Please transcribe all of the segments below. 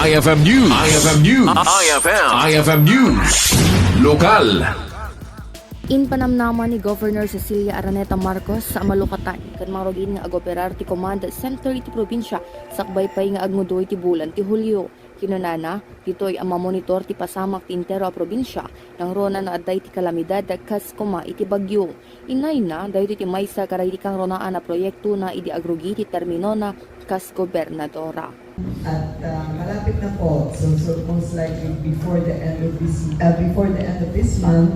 IFM News. IFM News. IFM News. Lokal. Inpanamnaman ni Governor Cecilia Araneta Marcos sa Malukatan kan marugin nga agoperar ti Command Center iti probinsya sakbay pay nga agmudoy ti bulan ti Hulyo. Kinunana, Ditoy ang mamonitor ti pasamak ti intero a probinsya nang rona na aday ti kalamidad kas kuma iti bagyo. Inay na, dayo ti maysa karay ti kang ronaan na proyekto na idi agrugi ti termino na kas gobernadora. At malapit na po, so most likely before the end of this month,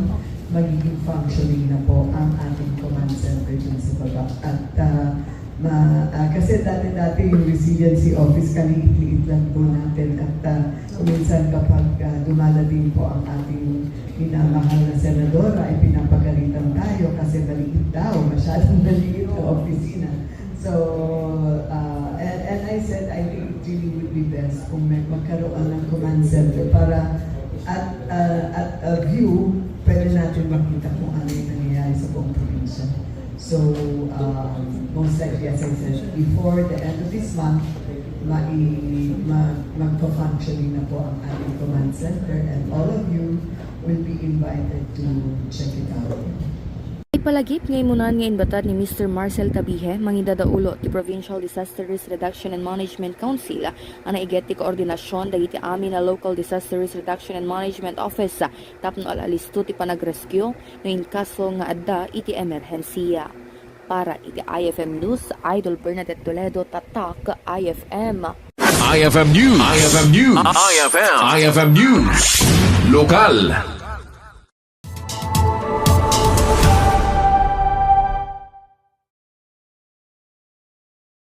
magiging functioning na po ang ating command center dun sa baba. At kasi dati-dati yung resiliency office, kaliit-liit lang po natin. At kuminsan kapag dumadating po ang ating minamahal na senadora, ay pinapagalitan tayo kasi maliit daw, masyadong maliit ang opisina. So, and I said, I think it really would be best kung magkaroon ng command center para at a view, pwede natin makita kung ano yung nangyayari sa buong probinsya. So, most likely, as I said, before the end of this month, magpa-functioning na po ang ating command center and all of you will be invited to check it out. Ipalagip ngay munan nga inbatar ni Mr. Marcel Tabihe mangidadaulo ti Provincial Disaster Risk Reduction and Management Council ang naiget ti koordinasyon dagiti amin na Local Disaster Risk Reduction and Management Office tapno alalisto ti panagrescue no in kaso nga adda iti emerhensiya. Para iti IFM News, Idol Bernadette Toledo, Tatak, IFM. IFM News. IFM News. IFM News. Lokal.